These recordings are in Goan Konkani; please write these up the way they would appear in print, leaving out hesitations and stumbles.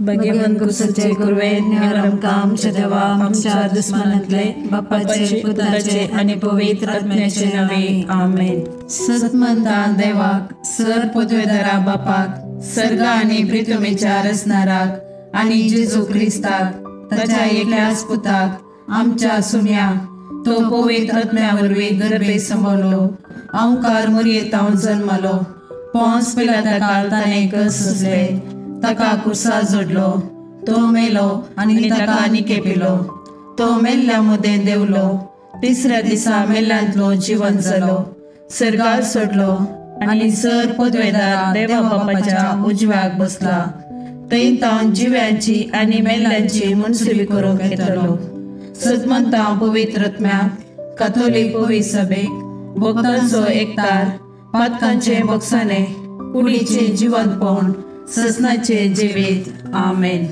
भगवान कुसाचे कुरवेन आमकां आमच्या देवा आमच्या दुस्मानांतले बापाचे पुताचे आनी पवित्र आत्म्याचे नावे आमेन. सतमंता देवाक सर पदवेदारा बापाक सर्गा आनी प्रितुमेच्या रचणाराक आनी जेजू क्रिस्ताक ताच्या एकल्याच पुताक आमच्या सुम्या तो पवित्र आत्म्या वरवीं गर्भे सांबाळलो अंकार मुरयेतावन जल्मलो पोंस पिलाता काल ताणें कसले ताका कुर्सा जोडलो तो मेलो आनी ताका निकेपिलो तो मेल्ल्या मदें देवलो तिसऱ्या दिसा मेल्ल्यांतलो जिवन जालो सर्गार सोडलो आनी सर पदवेदार देवा बापाच्या उजव्याक बसला थंय तावन जिव्यांची आनी मेल्ल्यांची मनसुबी करूंक येतलो. सतमंता पवित्र आत्म्याक काथोलीक पवित्र सभेक भक्तांचो एकतार पातकांचे बक्षाने कुडीचे जिवंतपण ससनाचे जिवीत आमेन.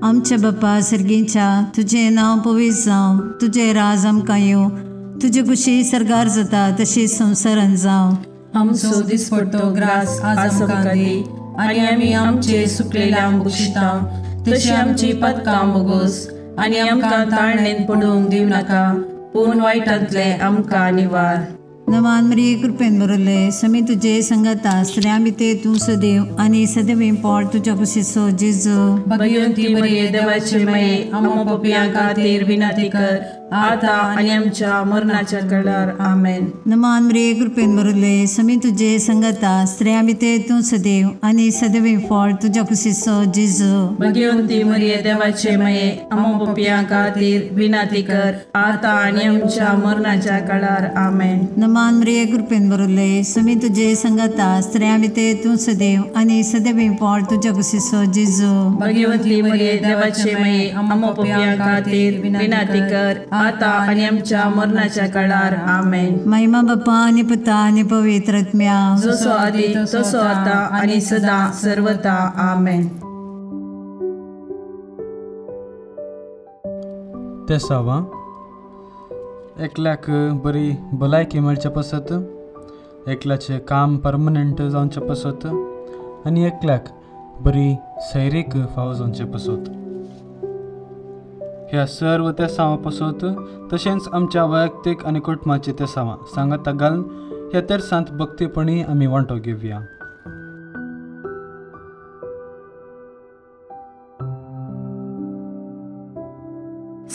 आमच्या बापा सर्गीच्या तुजें नांव पवित्र जावं, तुजें राज आमकां येवं, तुजे कुशी सर्गार जाता तशी संवसारान जावं. आमचो दिसपडतो ग्रास आज आमकां दी आनी आमी आमचे सुकलेल्यांक बक्षिता तशी आमची पदकां बोगोस आनी आमकां ताळणेन पडूंक दिवं नाका पूण वायटांतले आमकां निवार. नमान मरिये कृपेन भरले समी तुझे संगता स्त्रियां भितर तूं सदैव आनी सदैव पोट तुज्या कुशीचो जेजू. भगवंती मरिये देवाचे माये आमकां पापयां खातीर विनंती कर आता आनी आमच्या मरणाच्या कळार आमेन. नमान मरिये कृपेन भरले समी तुझे संगता स्त्रियां भितर तूं सदैव आनी सदैव पोट तुज्या कुशीचो जेजू. भगवंती मरिये देवाचे माये आमकां पापयां खातीर विनंती कर आता आनी आमच्या मरणाच्या कळार आमेन. नमान मरिये कृपेन भरले समी तुझे संगता स्त्रियां भितर तूं सदैव आनी सदैव पोट तुज्या कुशीचो जेजू. भगवंती मरिये देवाचे माये आमकां पापयां खातीर विनंती कर आता आनी आमच्या मरणाच्या काळार आमेन. महिमा बापा आनी पुता आनी पवित्र आत्म्या जसो आदी तसो आता आनी सदा सर्वता आमेन. तेसावा एकल्याक बरी भलायकी मेळचे पासत, एकल्याचें काम परमनंट जावचें पासत आनी एकल्याक बरी सैरीक फावो जावचें पासत, ह्या सर्व तेसांवां पासत तशेंच आमच्या वैयक्तीक आनी कुटुंबाची तेसांवां सांगाता घालून ह्या तेरसांत भक्तीपणी आमी वांटो घेवया.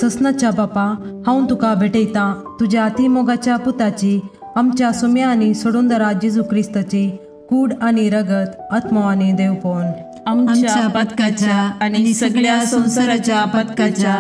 ससनाच्या बापा हांव तुका भेटयतां तुज्या अतिमोगाच्या पुताची आमच्या सुम्या आनी सोडूनदारा जेजू क्रिस्ताची कूड आनी रगत आत्मो आनी देवपण आमच्या पदकाच्या आनी सगळ्या संवसाराच्या पदकाच्या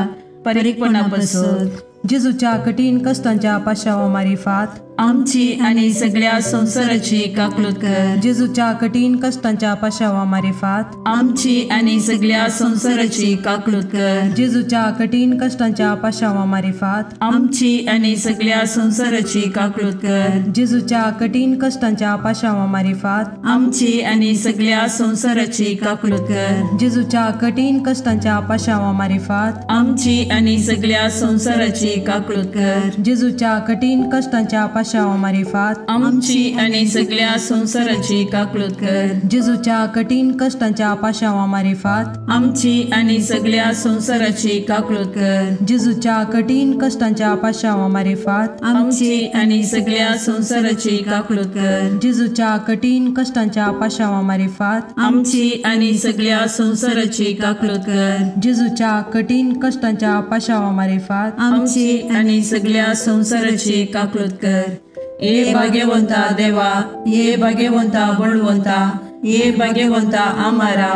परिपणा पासून जेजूच्या कठीण कश्टांच्या पाशावा मारिफात आमची आनी सगळ्या संवसाराची काकलूत कर. जेजूच्या कठीण कश्टांच्या पाशावा मारिफात आमची आनी सगळ्या संवसाराची काकलूत कर. जेजूच्या कठीण कश्टांच्या पाशावा मारिफात आमची आनी सगळ्या संवसाराची काकलूत कर. जेजूच्या कठीण कश्टांच्या पाशावा मारिफात आमची आनी सगळ्या संवसाराची काकलूत कर. जेजूच्या कठीण कश्टांच्या पाशावा मारिफात आमची आनी सगळ्या संवसाराची काकलूत कर. जेजूच्या कठीण कश्टांच्या पाशावा मारिफात आमची आनी सगळ्या संवसाराची काकलूत कर. जेजूच्या कठीण कश्टांच्या पाशावा मारिफात आमची आनी सगळ्या संवसाराची काकलूत कर. जेजूच्या कठीण कश्टांच्या पाशावा मारिफात आमची आनी सगळ्या संवसाराची काकलूत कर. जेजूच्या कठीण कश्टांच्या पाशावा मारिफात आमची आनी सगळ्या संवसाराची काकलूत कर. जेजूच्या कठीण कश्टांच्या पाशावा मारिफात आमची आनी सगळ्या संवसाराची काकलूत कर. ये भाग्यवंता देवा, ये भाग्यवंता बळवंता, ये भाग्यवंता आमारा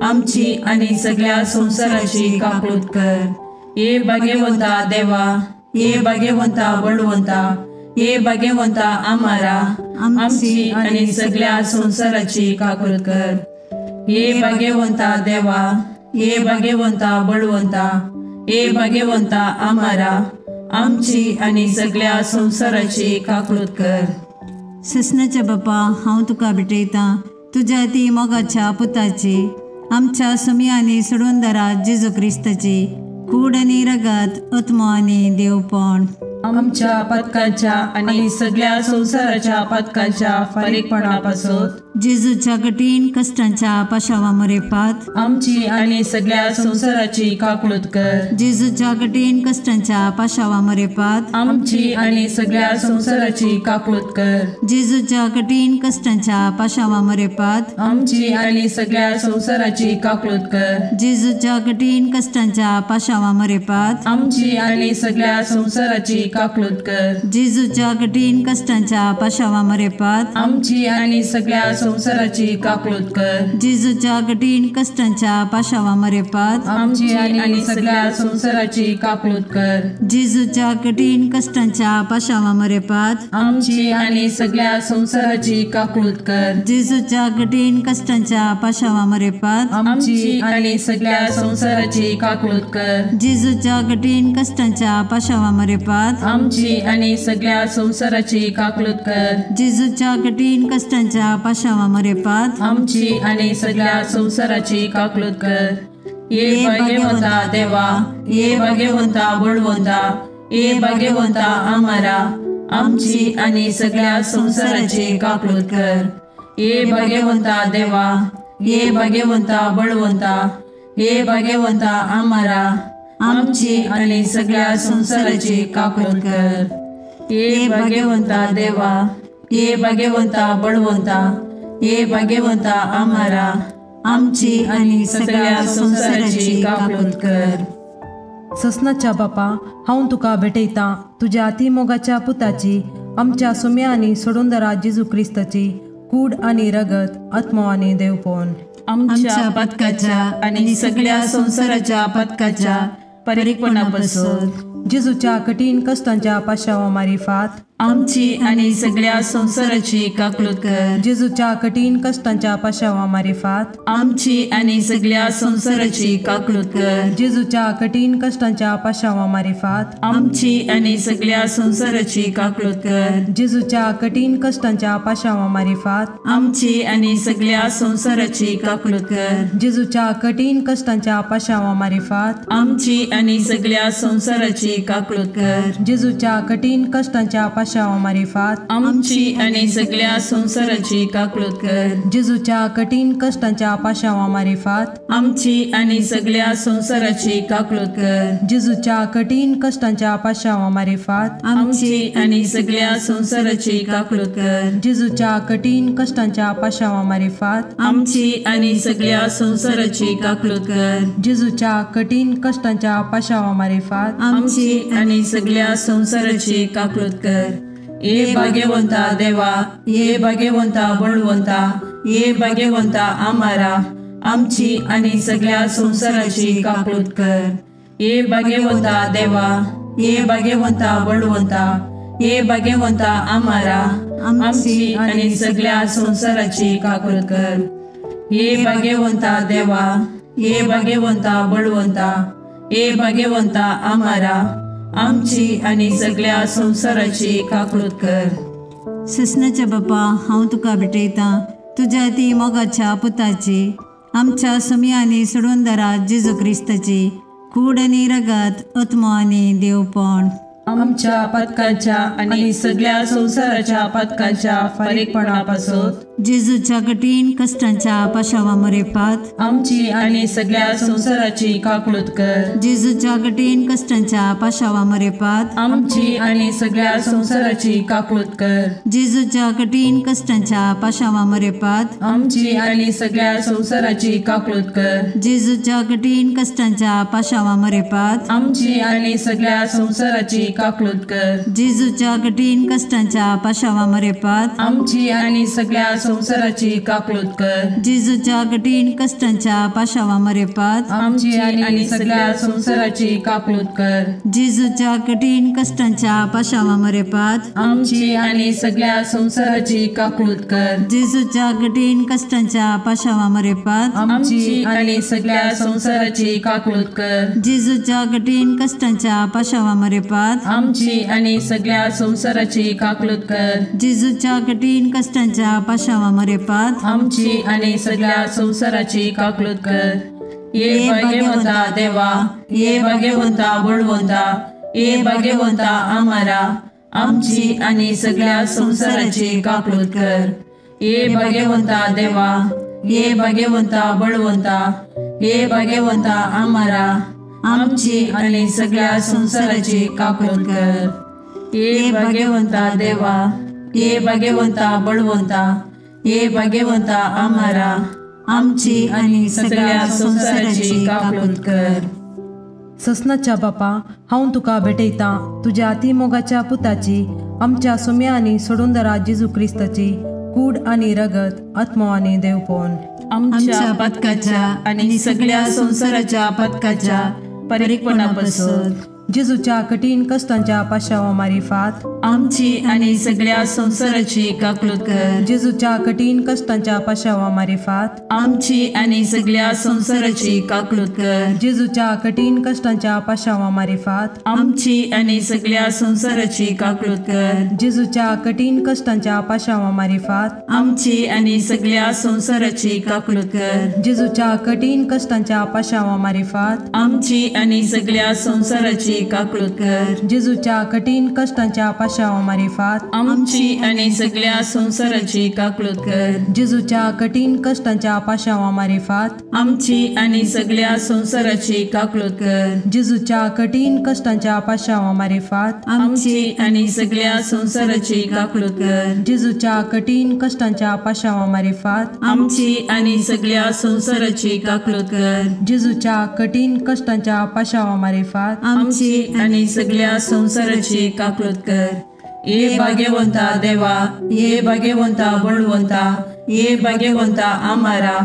आमची आनी सगळ्या संवसाराची काकलूत कर. ये भाग्यवंता देवा, ये भाग्यवंता बळवंता, ये भाग्यवंता आमारा आमची आनी सगळ्या संवसाराची काकलूत कर. ये भाग्यवंता देवा, ये भाग्यवंता बळवंता, ये भाग्यवंता आमारा, आमची आनी सगळ्या संवसाराची काकळूत कर। ससनाच्या बापा, हांव तुका भेटयतां तुज्या ती मोगाच्या पुताची, आमच्या सुमी आनी सोडूनदारा जेजू क्रिस्ताची कूड आनी रगत, आत्मो आनी देवपण आमच्या पातकांच्या आनी सगळ्या संवसाराच्या पातकांच्या फारीकपणा पासत जेजूच्या कठीण कश्टांच्या पाशावा मरेपात आमची आनी सगळ्या संवसाराची काकळूत कर। जेजूच्या कठीण कश्टांच्या पाशावा मरेपात आमची आनी सगळ्या संवसाराची काकळूत कर। जेजूच्या कठीण कश्टांच्या पाशावा मरेपात आमची आनी सगळ्या संवसाराची काकळूत कर। जेजूच्या कठीण कश्टांच्या पाशावा मरेपात आमची आनी सगळ्या संवसाराची काकळूत कर। जेजूच्या कठीण कश्टांच्या पाशावा मरेपात आमची आनी सगळ्या संवसाराची काकळूत कर। जेजूच्या कठीण कश्टांच्या पाशावा मरेपात आमची आनी सगळ्या संवसाराची काकळूत कर। जेजूच्या कठीण कश्टांच्या पाशावा मरेपात आमची आनी सगळ्या संवसाराची काकळूत कर। जेजूच्या कठीण कश्टांच्या पाशावा मरेपात आमची आनी सगळ्या संवसाराची काकळूत कर। जेजूच्या कठीण कश्टांच्या पाशावा मरेपात आमची आनी सगळ्या संवसाराची काकळूत कर। जेजूच्या कठीण कश्टांच्या पाशावा मरेपात आमची आनी सगळ्या संवसाराची काकळूत कर। ये भाग्यवंता देवा, ये भाग्यवंता बळवंता, ये भाग्यवंता आमारा, आमची आनी सगळ्या संवसाराची काकळूत कर। ये भाग्यवंता देवा, ये भाग्यवंता बळवंता, ये भाग्यवंता आमारा, आमची आनी सगळ्या संवसाराची काकळूत कर। ये भाग्यवंता देवा, ये भाग्यवंता बळवंता, ये भाग्यवंता आमारा, आमची आनी सगळ्या संवसाराची काकळूत कर। ससनाच्या बापा, हांव तुका भेटयतां तुज्या अति मोगाच्या पुताची, आमच्या सुम्या आनी सोडूनदारा जेजू क्रिस्ताची कूड आनी रगत, आत्मो आनी देवपण आमच्या पातकाच्या आनी सगळ्या संवसाराच्या पातकाच्या फारीकपणापासून जेजूच्या कठीण कश्टांच्या पाशावा मारिफात आमची आनी सगळ्या संवसाराची काकळूत कर। जेजूच्या कठीण कश्टांच्या पाशावा मारिफात आमची आनी सगळ्या संवसाराची काकळूत कर। जेजूच्या कठीण कश्टांच्या पाशावा मारिफात आमची आनी सगळ्या संवसाराची काकळूत कर। जेजूच्या कठीण कश्टांच्या पाशावा मारिफात आमची आनी सगळ्या संवसाराची काकळूत कर। जेजूच्या कठीण कश्टांच्या पाशावा मारिफात आमची आनी सगळ्या संवसाराची काकळूत कर। जेजूच्या कठीण कश्टांच्या पाशावा मारिफात आमची आनी सगळ्या संवसाराची काकळूत कर। जेजूच्या कठीण कश्टांच्या पाशावा मारिफात आमची आनी सगळ्या संवसाराची काकळूत कर। जेजूच्या कठीण कश्टांच्या पाशावा मारिफात आमची आनी सगळ्या संवसाराची काकळूत कर। जेजूच्या कठीण कश्टांच्या पाशावा मारिफात आमची आनी सगळ्या संवसाराची काकळूत कर। जेजूच्या कठीण कश्टांच्या पाशावा मारिफात आमची आनी सगळ्या संवसाराची काकळूत कर। ये भाग्यवंता देवा, ये भाग्यवंता बळवंता, ये भाग्यवंता आमारा, आमची आनी सगळ्या संवसाराची काकळूत कर। ये भाग्यवंता देवा, ये भाग्यवंता बळवंता, ये भाग्यवंता आमारा, आमची आनी सगळ्या संवसाराची काकळूत कर। ये भाग्यवंता देवा, ये भाग्यवंता बळवंता, ये भाग्यवंता आमारा, आमची आनी सगळ्या संवसाराची काकळूत कर। ससनाच्या बापा, हांव तुका भेटयतां तुज्या ती मोगाच्या पुताची, आमच्या सुमी आनी सोडूनदारा जेजू क्रिस्ताची कूड आनी रगत, आत्मो आनी देवपण आमच्या पातकांच्या आनी सगळ्या संवसाराच्या पातकांच्या फारीकपणापासून जेजूच्या कठीण कश्टांच्या पाशावा मरेपात आमची आनी सगळ्या संवसाराची काकळूत कर। जेजूच्या कठीण कश्टांच्या पाशावा मरेपात आमची आनी सगळ्या संवसाराची काकळूत कर। जेजूच्या कठीण कश्टांच्या पाशावा मरेपात आमची आनी सगळ्या संवसाराची काकळूत कर। जेजूच्या कठीण कश्टांच्या पाशावा मरेपात आमची आनी सगळ्या संवसाराची काकळूत कर। जेजूच्या कठीण कश्टांच्या पाशावा मरेपात आमची आनी सगळ्या संवसाराची काकळूत कर। जेजूच्या कठीण कश्टांच्या पाशावा मारिफात आमची आनी सगळ्या संवसाराची काकळूत कर। जेजूच्या कठीण कश्टांच्या पाशावा मारिफात आमची आनी सगळ्या संवसाराची काकळूत कर। जेजूच्या कठीण कश्टांच्या पाशावा मारिफात आमची आनी सगळ्या संवसाराची काकळूत कर। जेजूच्या कठीण कश्टांच्या पाशावा मारिफात आमची आनी सगळ्या संवसाराची काकळूत कर। जेजूच्या कठीण कश्टांच्या पाशावा मारिफात आमची आनी सगळ्या संवसाराची काकळूत कर। ये भाग्यवंता देवा, ये भाग्यवंता बळवंता, ये भाग्यवंता आमारा, आमची आनी सगळ्या संवसाराची काकळूत कर। ये भाग्यवंता देवा, ये भाग्यवंता बळवंता, ये भाग्यवंता आमारा, आमची आनी सगळ्या संवसाराची काकळूत कर। ये भाग्यवंता देवा, ये भाग्यवंता बळवंता, ये भाग्यवंता आमारा, आमची आनी सगळ्या संवसाराची काकळूत कर। ससनाच्या बापा, हांव तुका भेटयतां तुज्या अतिमोगाच्या पुताची, आमच्या सुम्या आनी सोडूनदारा जेजू क्रिस्ताची कूड आनी रगत, आत्मो आनी देवपण आमच्या पथकाच्या आनी सगळ्या संवसाराच्या पथकाच्या परीकपणापासून जेजूच्या कठीण कश्टांच्या पाशावा मारिफात आमची आनी सगळ्या संवसाराची काकळूत कर। जेजूच्या कठीण कश्टांच्या पाशावा मारिफात आमची आनी सगळ्या संवसाराची काकळूत कर। जेजूच्या कठीण कश्टांच्या पाशावा मारिफात आमची आनी सगळ्या संवसाराची काकळूत कर। जेजूच्या कठीण कश्टांच्या पाशावा मारिफात आमची आनी सगळ्या संवसाराची काकळूत कर। जेजूच्या कठीण कश्टांच्या पाशावा मारिफात आमची आनी सगळ्या संवसाराची काकळूत कर। जेजूच्या कठीण कश्टांच्या पाशावा मारिफात आमची आनी सगळ्या संवसाराची काकळूत कर। जेजूच्या कठीण कश्टांच्या पाशावा मारिफात आमची आनी सगळ्या संवसाराची काकळूत कर। जेजूच्या कठीण कश्टांच्या पाशावा मारिफात आमची आनी सगळ्या संवसाराची काकळूत कर। जेजूच्या कठीण कश्टांच्या पाशावा मारिफात आमची आनी सगळ्या संवसाराची काकळूत कर। जेजूच्या कठीण कश्टांच्या पाशावा मारिफात आमची आनी सगळ्या संवसाराची काकळूत कर। ये भाग्यवंता देवा, ये भाग्यवंता बळवंता, ये भाग्यवंता आमारा,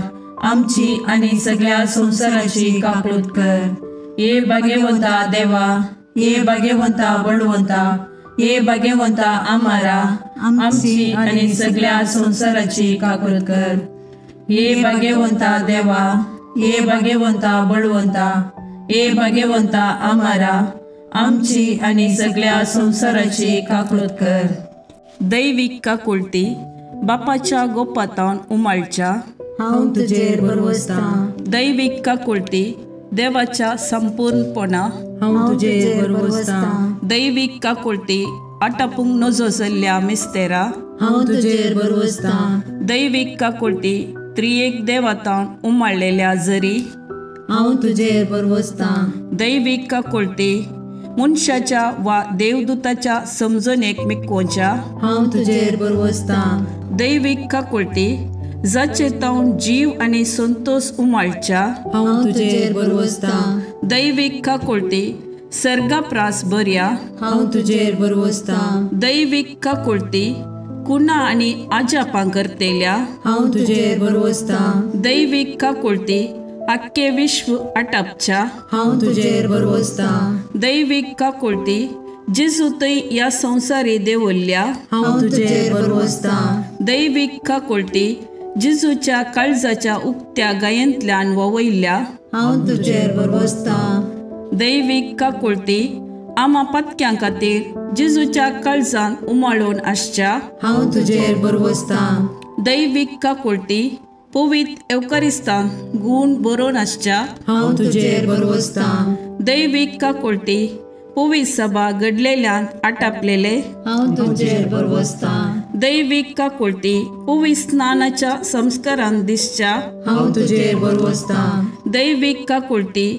आमची आनी सगळ्या संवसाराची काकळूत कर। ये भाग्यवंता देवा, ये भाग्यवंता बळवंता, ये भाग्यवंता आमारा, आमची आनी सगळ्या संवसाराची काकळूत कर। ये भाग्यवंता देवा, ये भाग्यवंता बळवंता, ये भाग्यवंता आमारा, आमची आनी सगळ्या संवसाराची काकळूत कर। दैवीक काकुळटी बापाच्या गोपातावन उमाळच्या हांव तुजेर भरवसतां। दैवीक काकुळटी देवाच्या संपूर्णपणा हांव तुजेर भरवसतां। दैवीक काकुळटी आटापूंक नजो जाल्ल्या मिस्तेरा हांव तुजेर भरवसतां। दैवीक काकुळटी त्रियेक देवातावन उमाळलेल्या जरी हांव तुजेर भरवसतां। दैवीक काकुळटी मनशाच्या वा देवदूताच्या समजणेक मिकोवच्या हांव तुजेर भरवसतां। दैवीक काकुळटी जाचे तावन जीव आनी संतोष उमाळच्या हांव तुजेर भरवसतां। दैवीक काकुळटी सर्गाप्रास बऱ्या हांव तुजेर भरवसतां। दैवीक काकुळटी कुणा आनी आजापां करतेल्या हांव तुजेर भरवसतां। दैवीक काकुळटी आख्खे विश्व आटापच्या हांव तुजेर भरवसतां। दैवीक काकुळटी जेजू थंय ह्या संवसारी देवल्ल्या हांव तुजेर भरवसतां। दैवीक काकुळटी जेजूच्या काळजाच्या उक्त्या गायेंतल्यान ववयल्ल्या हांव तुजेर भरवसतां। दैवीक काकुळटी आमा पत्क्यां खातीर जेजूच्या काळजान उमाळून आसच्या हांव तुजेर भरवसतां। दैवीक काकुळटी पवित्र एवकारिस्तान गूण बरोवन आसच्या हांव तुजेर भरवसतां। दैवीक काकुळटी पवित्र सभा घडलेल्यान आटापलेले हांव तुजेर भरवसतां। दैवीक काकुळटी पवित्र स्नानाच्या संस्कारान दिसच्या हांव तुजेर भरवसतां। दैवीक काकुळटी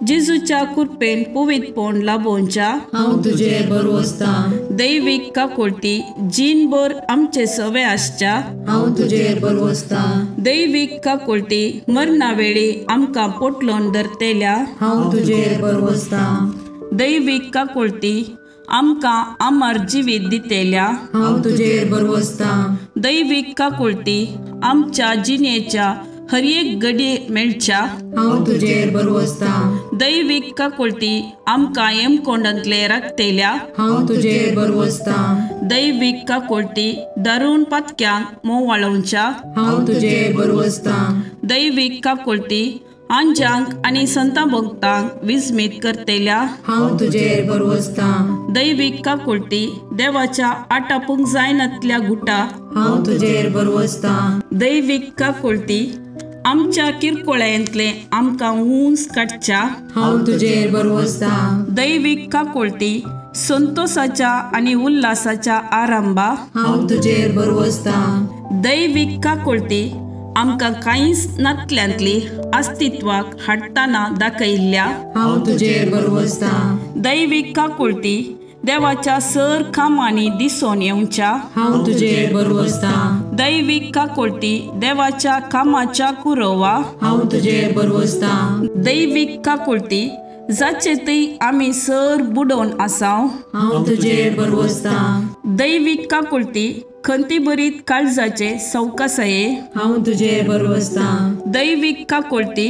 जेजूच्या कृपेन पवित्रपण लाभोवच्या हांव तुजेर भरवसतां। दैवीक काकुळटी जीणभर आमचे सवे आसच्या हांव तुजेर भरवसतां। दैवीक काकुळटी मरणा वेळी आमकां पोटलोन धरतेल्या हांव तुजेर भरवसतां। दैवीक काकुळटी आमकां अमर जिवीत दितेल्या हांव तुजेर भरवसतां। दैवीक काकुळटी आमच्या जिणेच्या हर एक घडये मेळच्या हांव तुजेर भरवसतां। दैवीक काकुळटी आमकां येमकोंडांतले राखतेल्या हांव तुजेर भरवसतां। दैवीक काकुळटी दारुण पातक्यांक मोवाळोवच्या हांव तुजेर भरवसतां। दैवीक काकुळटी आंजांक आनी संता भक्तांक विस्मीत करतेल्या हांव तुजेर भरवसतां। दैवीक काकुळटी देवाच्या आटापूंक जायनातल्या गुटा हांव तुजेर भरवसतां। दैवीक काकुळटी आमच्या किरकोळ्यांतले आमकां उंच काडच्या हांव तुजेर भरवसतां। दैवीक काकुळटी संतोषाच्या आनी उल्हासाच्या आरंभा हांव तुजेर भरवसतां। दैवीक काकुळटी आमकां कांयच नातल्यांतली अस्तित्वाक हाडटना दाखयल्ल्या हांव तुजेर भरवसतां। दैवीक काकुळटी देवाच्या सर कामांनी दिसून येवच्या हांव तुजेर भरवसतां। दैवीक काकुळटी देवाच्या कामाच्या कुरोवा हांव तुजेर भरवसतां। दैवीक काकुळटी जाचे थंय आमी सर बुडोवन आसाव हांव तुजेर भरवसतां। दैवीक काकुळटी खंतीभरीत काळजाचे सवकासाये हांव तुजेर भरवसतां। दैवीक काकुळटी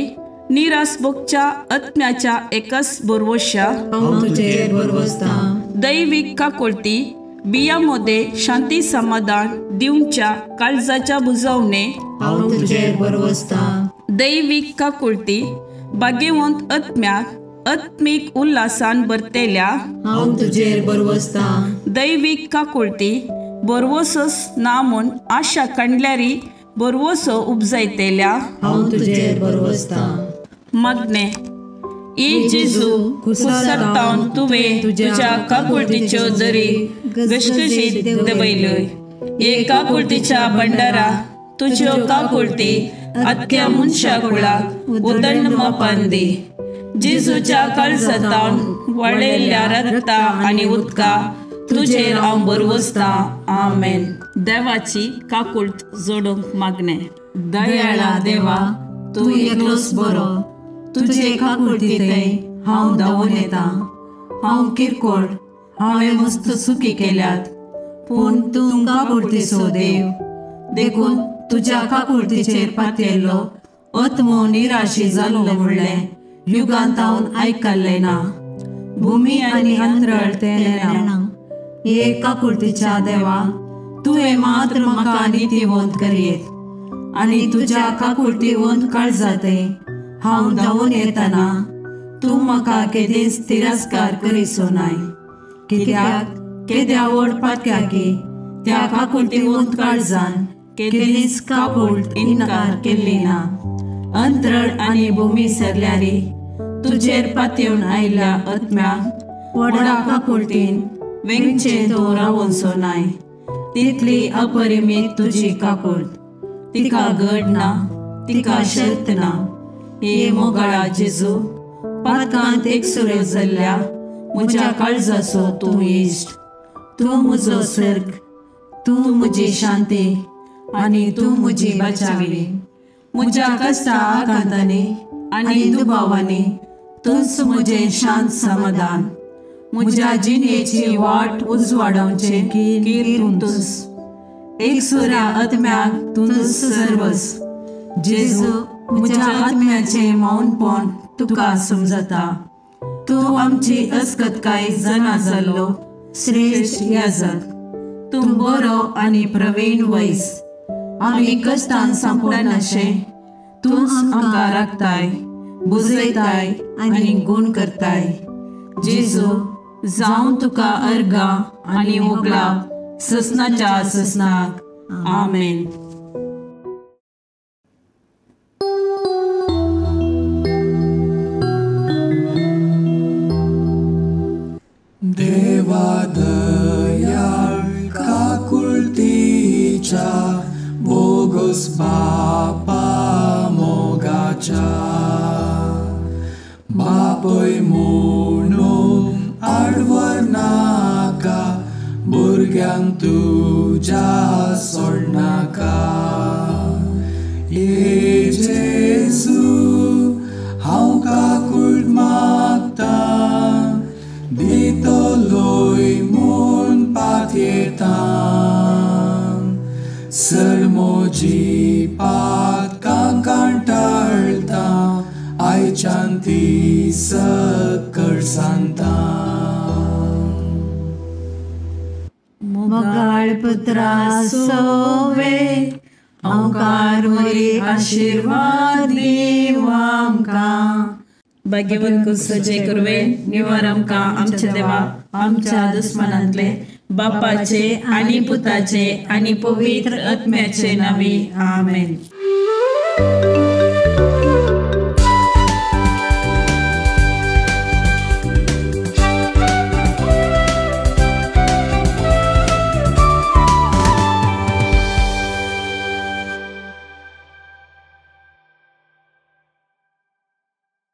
निराश भोगच्या आत्म्याच्या एकच भरवश्या हांव तुजेर भरवसतां। दैवीक काकुळटी बिया मध्ये शांती समाधान दिवच्या काळजाच्या बुजवणे हांव तुजेर भरवसतां। दैवीक काकुळटी भाग्यवंत आत्म्याक आत्मीक उल्हासान भरतेल्या हांव तुजेर भरवसतां। दैवीक काकुळटी भरवसोच ना म्हूण आशा काडल्यारी भरवसो उपजायतेल्या हांव तुजेर भरवसतां। मागणें ए जेजू, कुसरतावन तुवें तुज्या काकुळटीच्यो जरी घसघशीत दवयल्यो। हे काकुळटीच्या भंडारा तुज्यो काकुळटी आख्या मनशा कुळाक उदंड मापान दी। जेजूच्या काळजांतावन वळयल्ल्या रक्ता आनी उदका तुजेर हांव भरवसतां। आमेन। देवाची काकुळट जोडूंक मागणें। दयाळा देवा, तूं एकलोच बरो, तुजे काकुळटींतय हांव धांवून येता। हांव किरकोळ, हांवें मस्त चुकी केल्यात, पूण तूं काकुळटीचो देव, देखून तुज्या काकुळटीचेर पातयेल्लो आत्मो निराशी जाल्लो म्हणलें युगांत हांव आयकल्लें ना। भुमी आनी अंतरळ तें नेणा। हे काकुळटीच्या देवा, तुवें मात्र म्हाका नितीवंत करयेत आनी तुज्या काकुळटीवंत काळजांतय हांव धांवून येतना तूं म्हाका केदींच तिरस्कार करिसो नाय। कित्याक केद्या व्हड पातक्याकी त्या काकुळटीवंत काळजान केदींच काकुळट इन्कार केल्ली ना। अंतरळ आनी भुमी सरल्यारी तुजेर पातयेवन आयिल्ल्या आत्म्याक व्हडा काकुळटीन वेंगचें तूं रावोनसो नाय। तितली अपरिमीत तुजी काकुळट, तिका गड ना, तिका शर्त ना। हे मोगाळा जेजू, पातकांत एकसुरो जाल्ल्या म्हज्या काळजाचो तूं इश्ट, तूं म्हजो सर्ग, तूं म्हजी शांती आनी तूं म्हजी बचावी। म्हज्या कश्टा आकांतांनी आनी दुबावांनी तूंच म्हजें शांत समाधान। म्हज्या जिणेची वाट उजवाडावचें कीर तूंच, एकसुऱ्या आत्म्याक तूंच सर्वस। जेजू, म्हज्या आत्म्याचें मौनपण तुका समजता। तूं आमची अस्कतकाय जाणा जाल्लो श्रेश्ठ याजक, तूं बरो आनी प्रवीण वैस। आमी कश्टान सांपडनाशें तूंच आमकां राखताय, बुजयताय आनी गूण करताय। जेजू, जावं तुका अर्गां आनी होगळाप ससनाच्या ससनाक। आमेन। देवा दयाळ काकुळटीच्या बोगस बापा मोगाच्या, बापय म्हणून आडवर नाका, भुरग्यांक तुज्या सोडनाका। ये जेजू, हांव काकुळट मागता, दितलोय शांती सकळ सांतांक. मोगाळ पुत्रा सोवे ओंकार मोरी आशिर्वाद दिव आमकां. भाग्यवंत कुसचे कुरवे निवार आमकां आमच्या देवा आमच्या दुस्मनांतले बापाचे आनी पुताचे आनी पवित्र आत्म्याचे नावे आमेन.